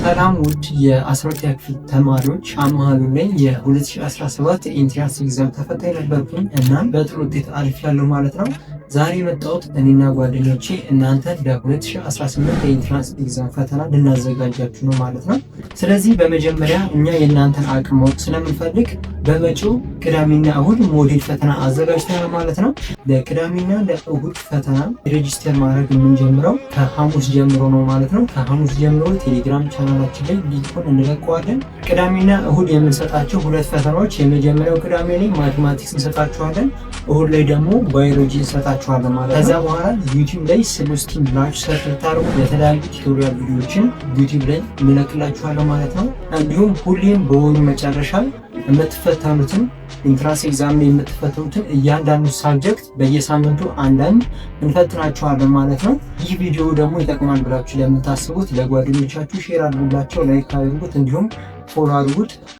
ሰላም ውድ የ12ኛ ክፍል ተማሪዎች፣ አመሃሉ ነኝ። የ2017 entrance exam ተፈታኝ ነበርኩኝ እና በጥሩ ውጤት አልፌያለሁ ማለት ነው። ዛሬ የመጣሁት እኔና ጓደኞቼ እናንተ ለ2018 የ entrance exam ፈተና ልናዘጋጃችሁ ነው ማለት ነው። ስለዚህ በመጀመሪያ እኛ የእናንተን አቅም ማወቅ ስለምንፈልግ በመጪው ቅዳሜና እሁድ ሞዴል ፈተና አዘጋጅተናል ማለት ነው። ለቅዳሜና ለእሁድ ፈተና register ማድረግ የምንጀምረው ከሐሙስ ጀምሮ ነው ማለት ነው። ከሐሙስ ጀምሮ ቴሌግራም ቻናላችን ላይ link ኡን እንለቀዋለን። ቅዳሜና እሁድ የምንሰጣቸው ሁለት ፈተናዎች፣ የመጀመሪያው ቅዳሜ ላይ mathematics እንሰጣችኋለን፣ እሁድ ላይ ደግሞ ባዮሎጂ እንሰጣችኋለን ማለት ነው። ከዛ በኋላ ዩቲዩብ ላይ ስሉስቲን ብላችሁ search ብታደርጉ የተለያዩ tutorial ቪዲዮዎችን ዩቲዩብ ላይ እንለቅላችኋለን ማለት ነው። እንዲሁም ሁሌም በወሩ መጨረሻ የምትፈተኑትን entrance exam የምትፈተኑትን እያንዳንዱ subject በየሳምንቱ አንዳንድ እንፈትናችኋለን ማለት ነው። ይህ ቪዲዮ ደግሞ ይጠቅማል ብላችሁ ለምታስቡት ለጓደኞቻችሁ share አድርጉላቸው፣ like አድርጉት፣ እንዲሁም follow አድርጉት።